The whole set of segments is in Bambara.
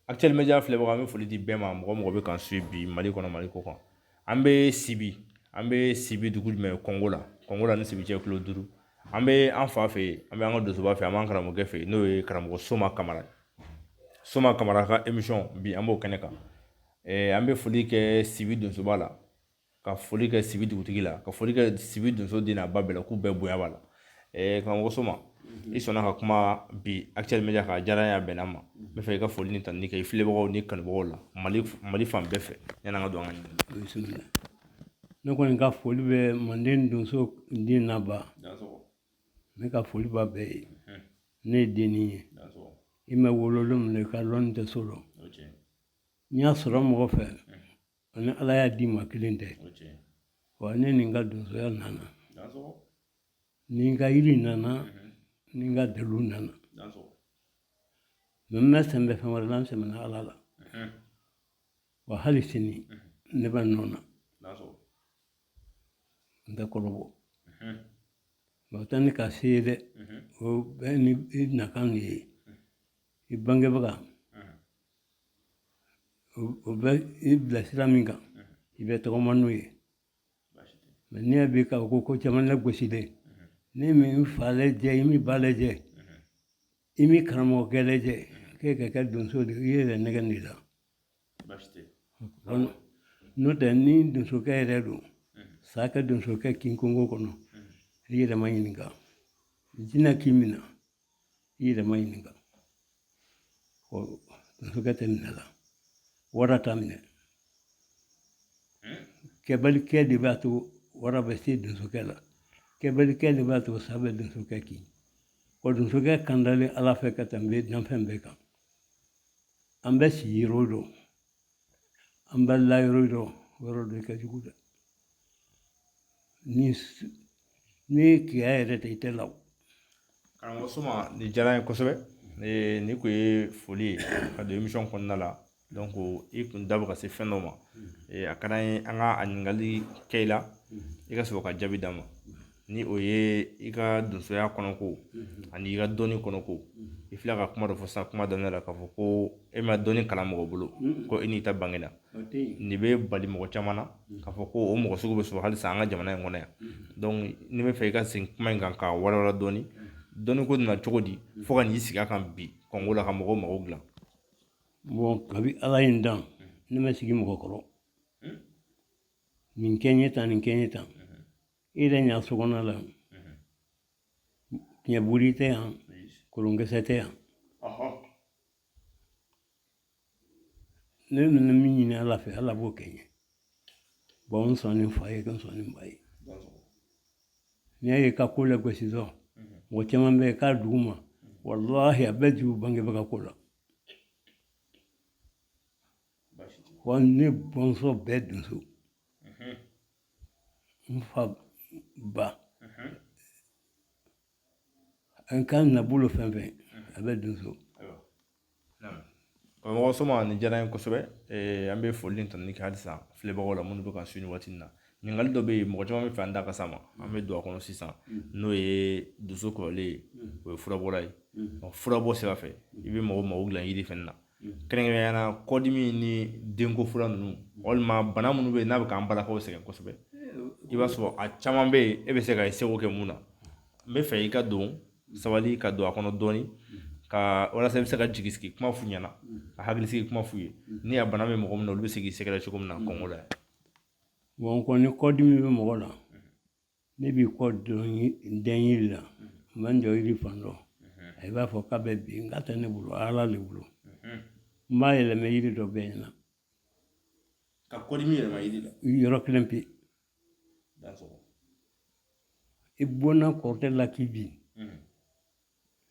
Actuel Media filɛbagaw, an bɛ foli di bɛɛ ma, mɔgɔ mɔgɔ bɛ k'an suivre bi Mali kɔnɔ, Mali kɔ kan. An bɛ Sibi, an bɛ Sibi dugu jumɛn? Kɔngo la. Kɔngo la ni Sibi cɛ kilo 5. An bɛ an fa fɛ yen, an bɛ an ka donsoba fɛ, an b'an karamɔgɔkɛ fɛ yen, n'o ye karamɔgɔ Soma Kamara. Soma Kamara ka émission bi, an b'o kɛnɛ kan. An bɛ foli kɛ Sibi donsoba la, ka foli kɛ Sibi dugutigi la, ka foli kɛ Sibi donso den n'a ba bɛɛ la, k'u bɛɛ bonya b'a la. Karamɔgɔ Soma, i sɔnna ka kuma bi Actuel Media kan, a diyara n ye, a bɛnna n ma. N bɛ fɛ i ka foli ni tanuni kɛ i filɛbagaw ni kanubagaw la Mali fan bɛɛ fɛ, yanni an ka don an ka ɲininkali. Bisimila. Ne kɔni ka foli bɛ Manden donso den n'a ba. Ne ka foli b'a bɛɛ ye. Ne ye dennin ye. I ma wolo don min na, i ka lɔnni tɛ so dɔn. N y'a sɔrɔ mɔgɔ fɛ, ani Ala y'a d'i ma kelen tɛ. Wa ne ni n ka donsoya nana, ni n ka yiri nana, ni n ka dalilu nana. Mɛ n bɛ sɛnbɛ fɛn wɛrɛ la, n sɛmɛna Ala la. Wa hali sini ne bɛ nɔ na, n tɛ kɔrɔbɔ. Mɛ o tɛ ne ka se ye dɛ, o bɛɛ ni i nakan de ye. I bangebaga o bɛ i bila sira min kan, i bɛ tɔgɔma n'o ye. Mɛ n'i y'a bi k'a fɔ ko caman lagosilen, ne min fa lajɛ, i min ba lajɛ, i min karamɔgɔkɛ lajɛ, k'e ka kɛ donso de ye, i yɛrɛ nɛgɛ de la. N'o tɛ, ni donsokɛ yɛrɛ don, sa ka donsokɛ kin kongo kɔnɔ, i yɛrɛ ma ɲininka. Jinɛ k'i minɛ, i yɛrɛ ma ɲininka. Donsokɛ tɛ minɛ la, wara t'a minɛ. Kɛbalikɛ de b'a to wara bɛ se donsokɛ la, kɛbalikɛ de b'a to sa bɛ donsokɛ kin. Wa donsokɛ kandalen Ala fɛ ka tɛmɛ danfɛn bɛɛ kan. An bɛ si yɔrɔ dɔn, an bɛ la yɔrɔ dɔn, yɔrɔ dɔ ka jugu dɛ. Ni kiya yɛrɛ tɛ, i tɛ la. Karamɔgɔ Soma, nin diyara n ye kosɛbɛ. Nin kun ye foli ye ka don émission kɔnɔna la. Donc i kun da bɛ ka se fɛn dɔ ma, a ka d'an ye an ka a ɲininkali kɛ i la, i ka sɔrɔ ka jaabi d'an ma. Ni o ye i ka donsoya kɔnɔko ani i ka dɔnni kɔnɔko. I filɛ ka kuma dɔ fɔ sisan kuma daminɛ la, k'a fɔ ko e ma dɔnni kalan mɔgɔ bolo, ko i n'i ta bangena. Nin bɛ bali mɔgɔ caman na k'a fɔ ko o mɔgɔ sugu bɛ sɔrɔ halisa an ka jamana in kɔnɔ yan. Donc ne bɛ fɛ i ka segin kuma in kan k'a walawala dɔɔni. Dɔnni ko nana cogo di fo ka n'i sigi a kan bi Kɔngo la ka mɔgɔw mago dilan? Bon, kabi Ala ye n dan, ne ma sigi mɔgɔ kɔrɔ. Nin kɛ n ye tan, nin kɛ n ye tan. I yɛrɛ ɲa so kɔnɔ la, tiɲɛburi tɛ yan, kolonkisɛ tɛ yan. Ne nana min ɲini Ala fɛ, Ala b'o kɛ n ye. Bon, n sɔn ni fa ye, n sɔn ni ba ye. N'i y'a ye ka ko lagosi dɔrɔn, mɔgɔ caman bɛ yen k'a dugu ma, walahi, a bɛɛ jugu bangebaga ko la. Wa ne bɔnsɔn bɛɛ donso. N fa ba, an ka nabolo fɛn fɛn, a bɛ donso. Karamɔgɔ Soma, nin diyara n ye kosɛbɛ. An bɛ foli ni tanuni kɛ halisa filɛbagaw la minnu bɛ ka su ni waati in na. Ɲininkali dɔ bɛ yen, mɔgɔ caman bɛ fɛ an da ka s'a ma, an bɛ don a kɔnɔ sisan, n'o ye donso kɔrɔlen ye, o ye furabɔla ye. Furabɔ sira fɛ, i bɛ mɔgɔ mago dilan yiri fɛnɛ na, kɛrɛnkɛrɛnnenya la kɔdimi ni denko fura ninnu, walima bana minnu bɛ yen n'a bɛ k'an balakaw sɛgɛn kosɛbɛ. I b'a sɔrɔ a caman bɛ yen, e bɛ se ka i seko kɛ mun na. N bɛ fɛ i ka don sabali ka don a kɔnɔ dɔɔni, ka walasa i bɛ se ka jigi sigi kuma f'u ɲɛna, ka hakili sigi kuma f'u ye, ni a bana bɛ mɔgɔ min na, olu bɛ se k'i sɛgɛrɛ cogo min na Kɔngo la yan. Bon, kɔni kɔdimi bɛ mɔgɔ la, ne b'i kɔ dɔn den yiri la, n bɛ n jɔ yiri fan dɔ, i b'a fɔ k'a bɛ bin, n k'a tɛ ne bolo, Ala le bolo. N b'a yɛlɛmɛ yiri dɔ bɛɛ ɲɛna. Ka kɔdimi yɛlɛma yiri la? Yɔrɔ kelen pe. I bɔnna kɔrɔtɛ la k'i bin,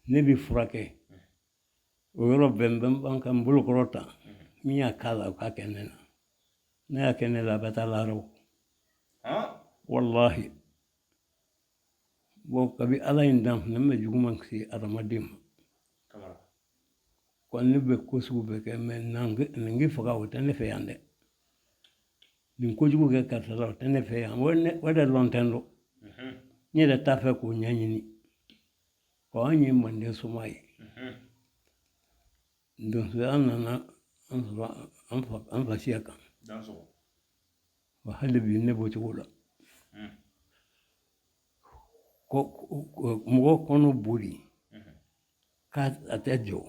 ne b'i furakɛ o yɔrɔ bɛɛ. N bɛ ban ka n bolo kɔrɔta, min y'a k'a la, o k'a kɛ ne la. Ne y'a kɛ ne la, a bɛ taa lahara. Walahi. Bon, kabi Ala ye n dan, ne ma juguman se adamaden ma. Ko ne bɛ ko sugu bɛɛ kɛ, mɛ nin k'i faga, o tɛ ne fɛ yan dɛ. Nin kojugu kɛ karisa la, o tɛ ne fɛ yan. O de lɔn tɛ n dɔn, n yɛrɛ t'a fɛ k'o ɲɛɲini. Wa an ye Manden soma ye, donsoya nana. an sɔrɔ an fa siya kan. Wa hali bi ne b'o cogo la. Ko mɔgɔ kɔnɔ boli k'a tɛ jɔ,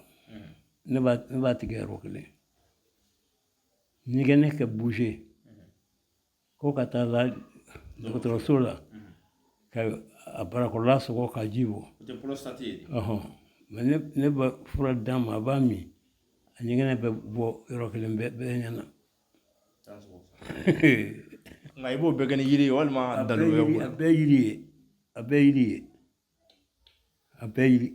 ne b'a tigɛ yɔrɔ kelen. Ɲɛgɛnɛ kɛ bouger ko ka taa la dɔgɔtɔrɔso la ka a barakɔrɔla sɔgɔ ka ji bɔ. O tɛ prostate ye. Mais ne bɛ fura d'a ma, a b'a min, a ɲɛgɛnɛ bɛ bɔ yɔrɔ kelen bɛɛ ɲɛna. Nka i b'o bɛɛ kɛ ni yiri ye walima dalu wɛrɛ b'o la? A bɛɛ yiri ye, a bɛɛ yiri ye, a bɛɛ yiri.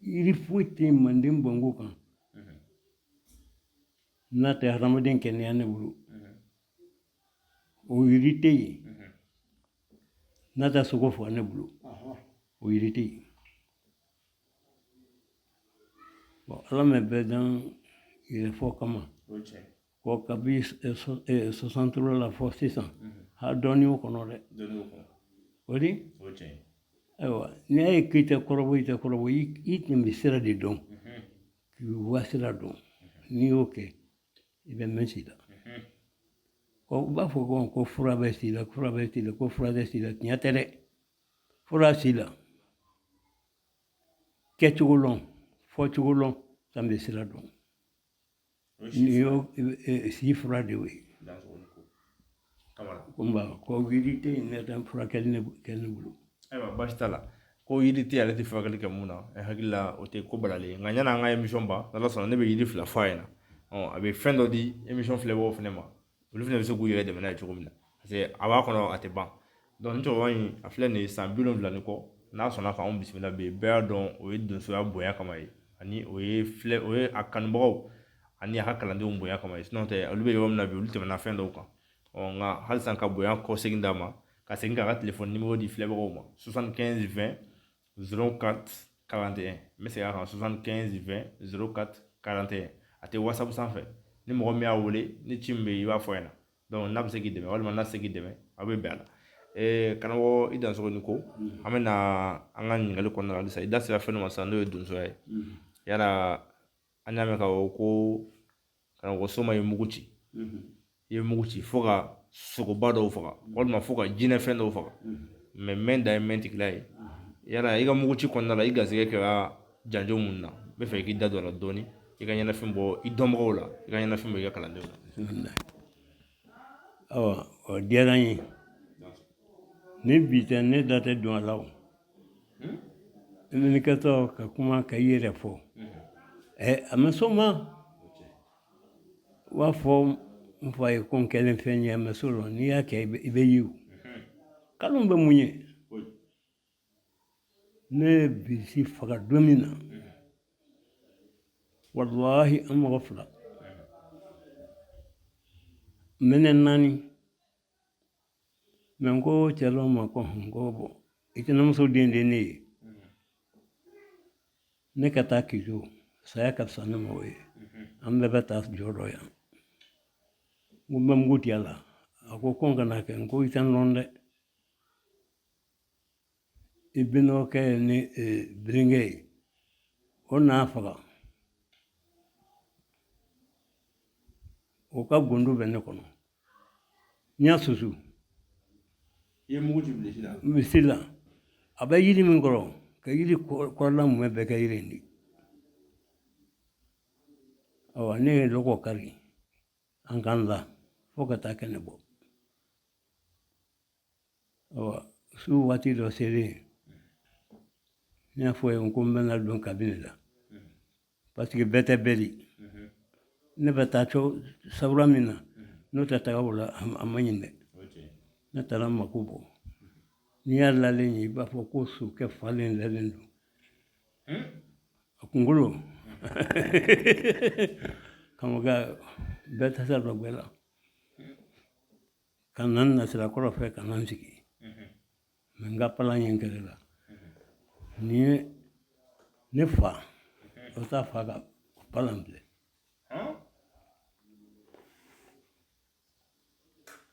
Yiri foyi tɛ yen manden banko kan n'a tɛ hadamaden kɛnɛya ne bolo. O yiri tɛ yen n'a tɛ sogo faga ne bolo. O yiri tɛ yen. Bon, Ala mɛ bɛɛ dan yɛrɛ fɔ kama. Ko kabi 63 la fɔ sisan, ha dɔɔnin o kɔnɔ dɛ. O di? Ayiwa, n'i y'a ye k'i tɛ kɔrɔbɔ, i tɛ kɔrɔbɔ, i tun bɛ sira de dɔn, k'i wa sira dɔn. N'i y'o kɛ, i bɛ mɛn si la. U b'a fɔ ko fura bɛ si la, fura bɛ si la, ko fura tɛ si la. Tiɲɛ tɛ dɛ, fura si la. Kɛcogo lɔn, fɔcogo lɔn, san bɛ sira dɔn. N'i y'o si fura de y'o ye. Ko nba ko yiri tɛ yen ne tɛ furakɛli kɛ ne bolo. Ayiwa, baasi t'a la. Ko yiri tɛ ale tɛ furakɛli kɛ mun na, e hakili la o tɛ ko balalen ye. Nka yanni an ka émission ban, n'Ala sɔnna, ne bɛ yiri fila fɔ a ɲɛna. A bɛ fɛn dɔ di émission filɛbagaw fana ma, olu fana bɛ se k'u yɛrɛ dɛmɛ n'a ye cogo min na, parce que a b'a kɔnɔ a tɛ ban. Donc ni cɛkɔrɔba in a filɛ nin ye san 70 ni kɔ, n'a sɔnna k'anw bisimila bi, bɛɛ y'a dɔn o ye donsoya bonya kama ye, ani o ye filɛ o ye a kanubagaw ani a ka kalandenw bonya kama ye. Sinon tɛ, olu bɛ yɔrɔ min na bi, olu tɛmɛna fɛn dɔw kan. Nka halisa ka bonya kɔsegin d'a ma, ka segin k'a ka telefɔni nimero di filɛbagaw ma: 75 20 04 41. N bɛ segin a kan: 75 20 04 41. A tɛ WhatsApp sanfɛ. Ni mɔgɔ min y'a wele ni ci min bɛ yen, i b'a fɔ a ɲɛna. Donc n'a bɛ se k'i dɛmɛ walima n'a tɛ se k'i dɛmɛ, aw bɛ bɛn a la. Karamɔgɔ, i dansogo ni ko. An bɛ na an ka ɲininkali kɔnɔna la halisa. I da sera fɛn dɔ ma sisan, n'o ye donsoya ye. Yala an y'a mɛn k'a fɔ ko karamɔgɔ Soma ye mugu ci, i ye mugu ci fo ka sogoba dɔw faga walima fo ka jinɛ fɛn dɔw faga, mais mɛn dan ye mɛn tigila ye. Yala i ka mugu ci kɔnɔna la, i garisɛgɛ kɛra janjo mun na? N bɛ fɛ i k'i da don a la dɔɔni, i ka ɲɛnafin bɔ i dɔnbagaw la, i ka ɲɛnafin bɔ i ka kalandenw la. Awa, o diyara n ye. Ni bi tɛ, ne da tɛ don a la o. I kɛtɔ ka kuma ka i yɛrɛ fɔ, a ma s'o ma. U b'a fɔ n fa ye ko n kɛlen fɛn ye, a ma s'o la. N'i y'a kɛ, i bɛ ye o. Kalo bɛ mun ye? Ne ye bilisi faga don min na, walahi, an mɔgɔ fila minɛ naani mɛ. N ko cɛ dɔ ma ko n ko bɔn, i tɛnɛmuso den de ye ne ye, ne ka taa k'i to saya ka fisa ne ma o ye. An bɛɛ bɛ taa jɔ dɔ yan. N ko n bɛ mugu ci a la. A ko ko n kana kɛ. N ko i tɛ n lɔn dɛ, i bɛnɔkɛ ni birinkɛ ye, o n'a faga, o ka gundo bɛ ne kɔnɔ. N y'a susu. I ye mugu ci bilisi la? Bilisi la. A bɛ yiri min kɔrɔ, ka yiri kɔrɔla mumɛ bɛɛ kɛ yiri in de. Awa, ne ye lɔgɔ kari an kan la fo ka taa kɛnɛ bɔ. Awa, su waati dɔ selen, n y'a fɔ ye ko n bɛna don kabini la, parce que bɛɛ tɛ bɛɛ di. Ne bɛ taa co sabura min na, n'o tɛ taga o la, a ma ɲi dɛ. Ne taara n mako bɔ. N'i y'a lalen ye, i b'a fɔ ko sokɛ falen lalen don. A kunkolo karamɔgɔkɛ bɛɛ tɛ se dɔ gbɛ la ka na n nasira kɔrɔ fɛ ka na n sigi mɛ n ka palan ye n kɛrɛ la. Nin ye ne fa, o t'a fa ka palan filɛ.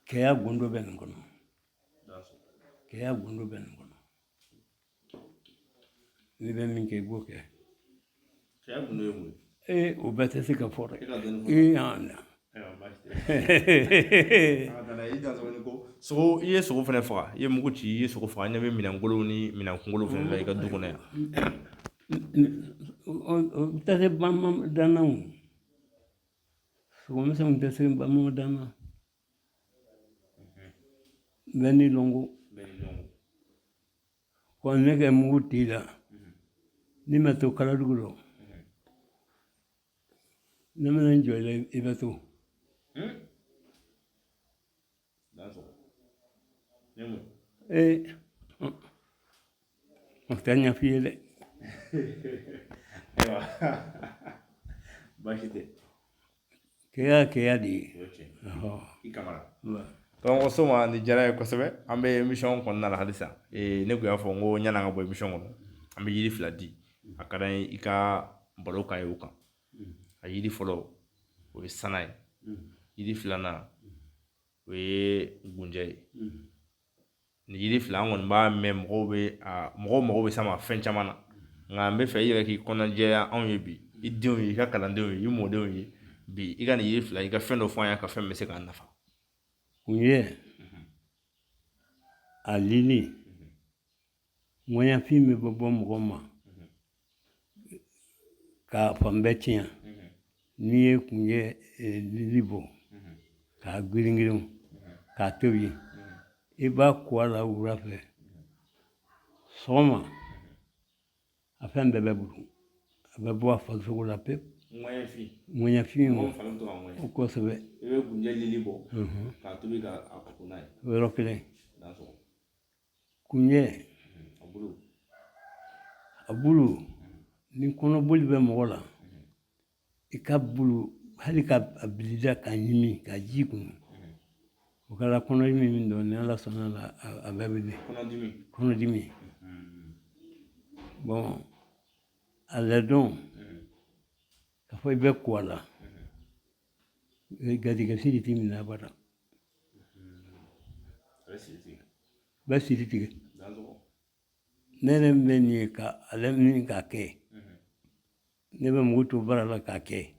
Kɛya gundo bɛ nin kɔnɔ, kɛya gundo bɛ nin kɔnɔ. N'i bɛ min kɛ, i b'o kɛ. Kɛya gundo ye mun ye? Ee, o bɛɛ tɛ se ka fɔ dɛ. Ee, an na. Sogo, i ye sogo fana faga, i ye mugu ci, i ye sogo faga. An ɲɛ bɛ minɛnkolow ni minɛnkunkolow fana la i ka du kɔnɔ yan. O tɛ se bamanan danna, o sogo misɛnw tɛ se bamanan danna. Bɛɛ n'i lɔnko. Ko ne kɛ mugu t'i la, n'i ma to kaladugu rɔ, ne bɛna n jɔ i la, i bɛ to. Ee, o tɛ ɲɛf'i ye dɛ. Ayiwa, baasi tɛ. Kɛya kɛya de ye. I kamara. Donc Soma, nin diyara n ye kosɛbɛ. An bɛ émission kɔnɔna la halisa. Ne tun y'a fɔ n ko yanni an ka bɔ émission kɔnɔ, an bɛ yiri fila di. A ka d'an ye i ka baro k'an ye o kan. A yiri fɔlɔ, o ye sana ye. Yiri filanan, o ye gunjɛ ye. Nin yiri fila, an kɔni b'a mɛn, mɔgɔw bɛ a mɔgɔw mago bɛ s'a ma fɛn caman na, nka n bɛ fɛ i yɛrɛ k'i kɔnɔjɛya anw ye bi, i denw ye, i ka kalandenw ye, i mɔdenw ye bi, i ka nin yiri fila, i ka fɛn dɔ fɔ an ye ka fɛn min bɛ se k'an nafa. Kunjɛ, a lili, ŋɔɲɛfin min bɛ bɔ mɔgɔ ma k'a fan bɛɛ tiɲɛ, n'i ye kunjɛ lili bɔ k'a girin girin k'a tobi, i b'a ko a la wula fɛ, sɔgɔma a fɛn bɛɛ bɛ bulu, a bɛ bɔ a farisogo la pewu. Ŋɔɲɛfin o, kosɛbɛ. I bɛ gunjɛ lili bɔ k'a tobi k'a ko n'a ye. O yɔrɔ kelen. Kunjɛ a bulu, ni kɔnɔboli bɛ mɔgɔ la, i ka bulu hali ka a bilida k'a ɲimi k'a ji kun, o kɛra kɔnɔdimi min dɔn, ni Ala sɔnna la, a bɛɛ bɛ Kɔnɔdimi. Kɔnɔdimi. Bon, a ladɔn k'a fɔ i bɛ ko a la, garijɛgɛ siri t'i minɛ abada. Bɛ siri tigɛ. Ne yɛrɛ min bɛ nin ye ka ale min k'a kɛ, ne bɛ mugu to baara la k'a kɛ,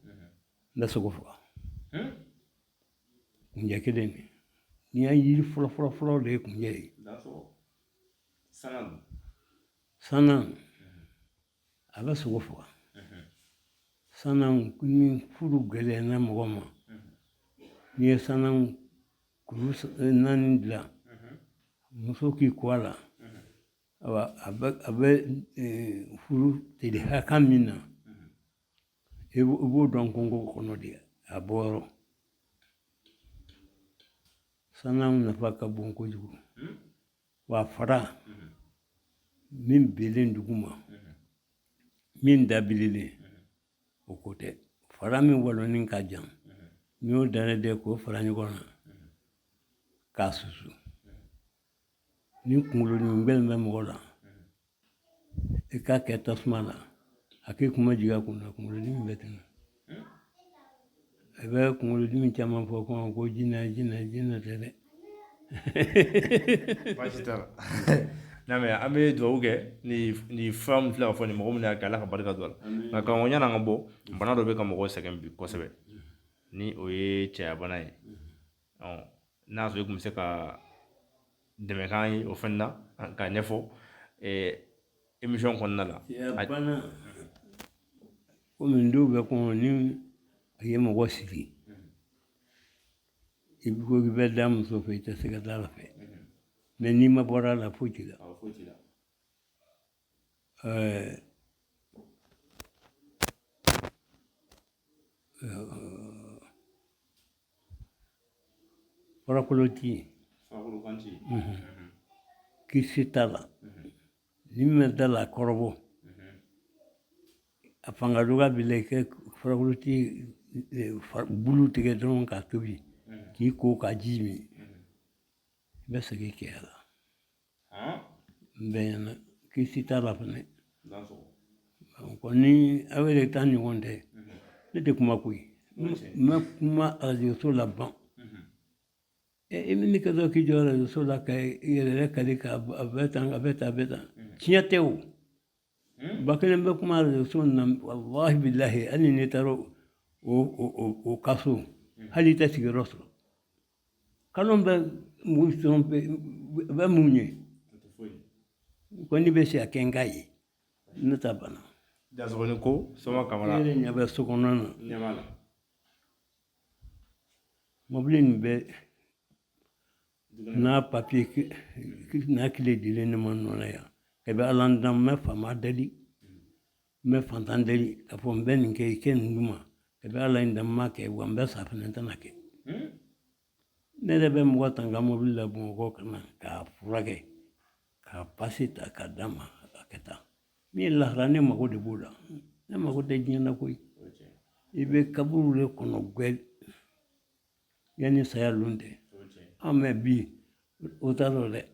n bɛ sogo faga. Kunjɛ kelen de, n'i y'a yiri fɔlɔ fɔlɔ fɔlɔ de ye kunjɛ ye. Sana, a bɛ sogo faga. Sana, ni furu gɛlɛyara mɔgɔ ma, n'i ye sana kuru 4 dilan, muso k'i ko a la, awa, a bɛ furu teli hakɛ min na, i b'o dɔn kungo kɔnɔ de a bɔyɔrɔ. Sana nafa ka bon kojugu. Wa fara min bilen duguma, min dabililen, o ko tɛ. Fara min walɔnin ka jan, n'i y'o dalen k'o fara ɲɔgɔn na k'a susu, ni kunkolodimi gɛlɛn bɛ mɔgɔ la, i k'a kɛ tasuma la, a k'i kuma jigin a kun na, kunkolodimi bɛ tɛmɛ. I bɛ kunkolodimi caman fɔ ko jinɛ jinɛ jinɛ tɛ dɛ. Baasi t'a la. N'a mɛ, an bɛ dugawu kɛ ni fura min filɛ ka fɔ nin mɔgɔ min y'a kɛ, Ala ka barika don a la. Nka karamɔgɔ, yanni an ka bɔ, bana dɔ bɛ ka mɔgɔw sɛgɛn bi kosɛbɛ, ni o ye cɛya bana ye. N'a y'a sɔrɔ i tun bɛ se ka dɛmɛ k'an ye o fɛnɛ na k'a ɲɛfɔ émission kɔnɔna la. Cɛya bana, komi dɔw bɛ kɔnɔ, ni a ye mɔgɔ sigi, i ko k'i bɛ da muso fɛ, i tɛ se ka da la fɛ, mɛ n'i ma bɔra a la, foyi t'i la. Ɛɛ, farakoloti, kisi t'a la, ni min bɛ da la, a kɔrɔbɔ, a fanga dɔgɔya b'i la, i kɛ farakoloti bulu tigɛ dɔrɔn k'a tobi k'i ko k'a ji min, i bɛ segin cɛya la. N bɛɛ ɲɛna, kisi t'a la fɛnɛ. Ni aw yɛrɛ ta ɲɔgɔn tɛ, ne tɛ kuma koyi, n ma kuma arajo la ban. I bɛ ne kɛ dɔrɔn k'i jɔ arajo la ka i yɛrɛ kali ka a bɛ tan, a bɛ tan, a bɛ tan, tiɲɛ tɛ o. Ba kelen bɛ kuma réseau na, wallahi billahi, hali n'i taara o kaso, hali i tɛ sigiyɔrɔ sɔrɔ. Kalon bɛ mun sɔrɔ, bɛ mun ye ko ne bɛ se a kɛ n k'a ye, ne ta banna. Dasɔgɔni ko Soma Kamara. E yɛrɛ ɲɛ bɛ so kɔnɔna na. Ɲɛ b'a la. Mobili nin bɛ n'a papiye n'a kile dilen ne ma nɔ na yan. Kabi Ala n dan, n bɛ faama deli, n bɛ fantan deli k'a fɔ n bɛ nin kɛ, i kɛ nin d'u ma. Kabi Ala n dan, n m'a kɛ, wa n bɛ sa fana, n tɛna kɛ. Ne yɛrɛ bɛ mɔgɔ ta n ka mobili la Bamakɔ ka na k'a furakɛ, k'a pase ta k'a d'a ma, a kɛ tan. Min ye lahara, ne mago de b'o la, ne mago tɛ diɲɛ na koyi. I bɛ kaburu de kɔnɔ gwɛ yanni saya lon tɛ. An mɛ bi o t'a dɔn dɛ.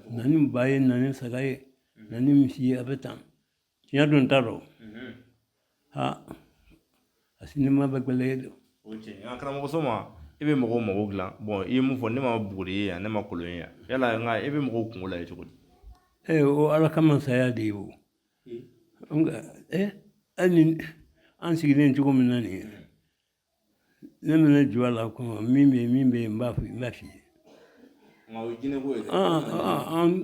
Na ni ba ye, na ni saga ye, na ni misi ye, a bɛ tan. Tiɲɛ don, t'a dɔn. Ha, a sinima bɛ gɛlɛya don. O tiɲɛ. Nka karamɔgɔ Soma, e bɛ mɔgɔw mago dilan. Bon, i ye mun fɔ, ne ma buguri ye yan, ne ma kolon ye yan. Yala nka e bɛ mɔgɔw kungo la ye cogo di? Ee, o Ala kama saya de ye o. Nka hali ni an sigilen cogo min na nin ye, ne bɛna jɔ a la kɔn, min bɛ yen, min bɛ yen, n b'a fɔ, n b'a f'i ye. Nka o ye jinɛ ko ye dɛ.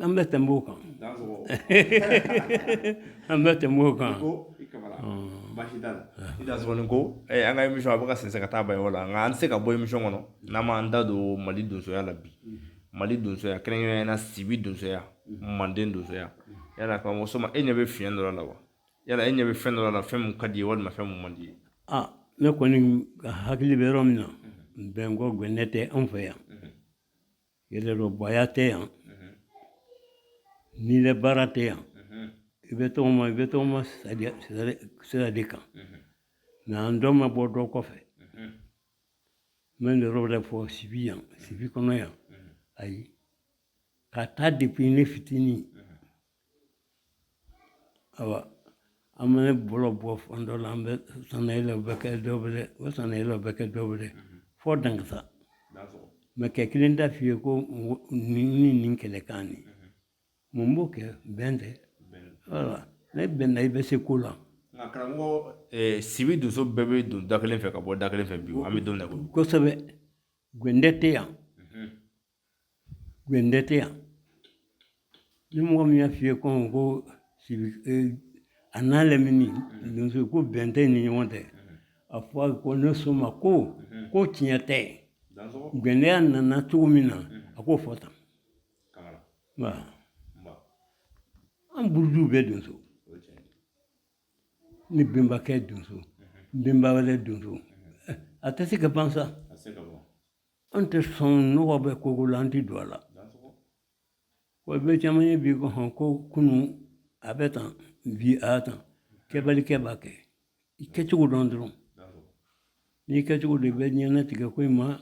An bɛ tɛmɛ o kan. An bɛ tɛmɛ o kan. Ko i Kamara, baasi t'a la. I Dasɔgɔni ko an ka émission a bɛ ka sɛnsɛn ka taa ban yɔrɔ la, nka an tɛ se ka bɔ émission kɔnɔ n'an m'an da don Mali donsoya la bi. Mali donsoya, kɛrɛnkɛrɛnnenya la Sibi donsoya, Manden donsoya. Yala karamɔgɔ Soma, e ɲɛ bɛ fiɲɛ dɔ la wa? Yala e ɲɛ bɛ fɛn dɔ la, fɛn mun ka di ye walima fɛn mun man di ye? Ne kɔni hakili bɛ yɔrɔ min na, bɛnko gwɛnɛ tɛ anw fɛ yan. Yɛrɛdɔnbaya tɛ yan. Nilɛ baara tɛ yan. I bɛ tɔgɔma, i bɛ tɔgɔma sira de kan. Nka an dɔ ma bɔ dɔ kɔfɛ. N bɛ nin yɔrɔ de fɔ Sibi yan, Sibi kɔnɔ yan. Ayi, ka taa depuis ne fitinin. Awa, an bɛ bɔlɔ bɔ fan dɔ la, an bɛ sannayɛlɛ, o bɛ kɛ dɔ wɛrɛ, o sannayɛlɛ, o bɛ kɛ dɔ wɛrɛ, fo Dankasa. Mɛ kɛ kelen t'a f'i ye ko nin ni nin kɛlɛ kan nin. Mun b'o kɛ? Bɛn tɛ. Voilà, ne bɛnna, i bɛ se ko la. Nka karamɔgɔ, Sibi donso bɛɛ bɛ don da kelen fɛ ka bɔ da kelen fɛ bi, an bɛ don min na ko bi. Kosɛbɛ, gwɛndɛ tɛ yan. Gwɛndɛ tɛ yan. Ni mɔgɔ min y'a f'i ye ko Sibi a n'a lamini donso ko bɛn tɛ ni ɲɔgɔn tɛ, a fɔ ko ne Soma ko tiɲɛ tɛ. Gwɛndɛya nana cogo min na, a k'o fɔ tan. An burujuw bɛ donso. Ni bɛnbakɛ donso, bɛnba wɛrɛ donso, a tɛ se ka ban sa. An tɛ sɔn nɔgɔ bɛ koko la, an tɛ don a la. Wa bɛɛ caman ye bi ko hɔn ko kunun a bɛ tan, bi a y'a tan. Kɛbalikɛ b'a kɛ. I kɛcogo dɔn dɔrɔn. N'i kɛcogo dɔn, i bɛ diɲɛlatigɛ ko in ma,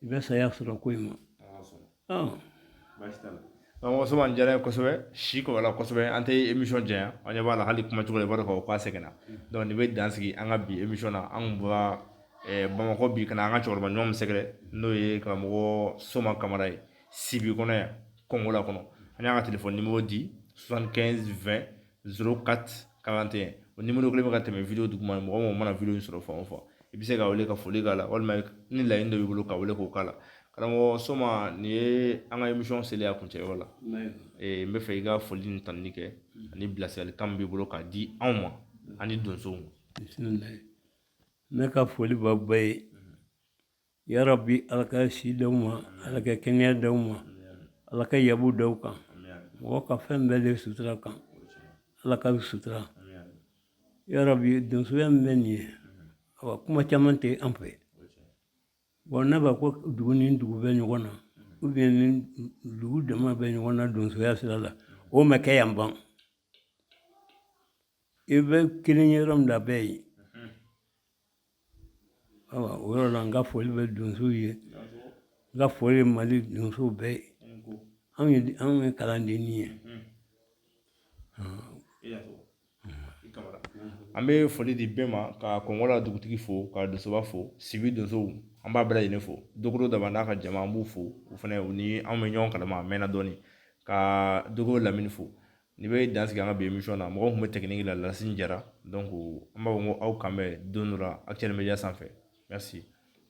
i bɛ saya sɔrɔ ko in ma. Baasi t'a la. Karamɔgɔ Soma, nin diyara n ye kosɛbɛ, si kɔrɔla kosɛbɛ, an tɛ émission janya, an ɲɛ b'a la hali kuma cogo la, i b'a dɔn k'a fɔ k'a sɛgɛnna. Donc nin bɛ dan sigi an ka bi émission na. An kun bɔra Bamakɔ bi ka na an ka cɛkɔrɔba ɲuman min sɛgɛrɛ, n'o ye karamɔgɔ Soma Kamara ye, Sibi kɔnɔ yan, Kɔngola kɔnɔ. An y'a ka téléphone numéro di, 75 20 04 41. O numéro kelen bɛ ka tɛmɛ vidéo duguma, mɔgɔ mɔgɔ mana vidéo in sɔrɔ fan o fan, i bɛ se ka wele ka foli k'a la, walima ni laɲini dɔ b'i bolo ka wele k'o k'a la. Karamɔgɔ Soma, nin ye an ka émission selen a kuncɛyɔrɔ la. N bɛ fɛ i ka foli ni tanuni kɛ ani bilasiralikan min b'i bolo k'a di anw ma ani donsow ma. Bisimilayi. Ne ka foli b'aw bɛɛ ye. Yarabi, Ala ka si d'aw ma, Ala ka kɛnɛya d'aw ma, Ala ka yabu d'aw kan. Mɔgɔ ka fɛn bɛɛ de sutura kan, Ala ka sutura. Yarabi, donsoya min bɛ nin ye, awa, kuma caman tɛ an fɛ. Bon, ne b'a ko dugu ni dugu bɛ ɲɔgɔn na, ou bien ni dugu dama bɛ ɲɔgɔn na donsoya sira la, o ma kɛ yan ban. I bɛ kelen ye yɔrɔ min na, bɛɛ ye. Awa, o yɔrɔ la, n ka foli bɛ donsow ye, n ka foli ye Mali donsow bɛɛ ye. Anw ye kalandennin ye. An bɛ foli di bɛɛ ma, ka Kɔngɔla dugutigi fo, ka donsoba fo, Sibi donsow, an b'a bɛɛ lajɛlen fo. Dokoro Daba n'a ka jama, an b'u fo. O fana, u ni anw bɛ ɲɔgɔn kalama, a mɛnna dɔɔni. Ka Dokoro lamini fo. Nin bɛ dan sigi an ka bi émission na. Mɔgɔ tun bɛ technique la, Lasine Jara. Donc an b'a fɔ ko aw kan bɛn don dɔ la, Actuel Media sanfɛ. Merci.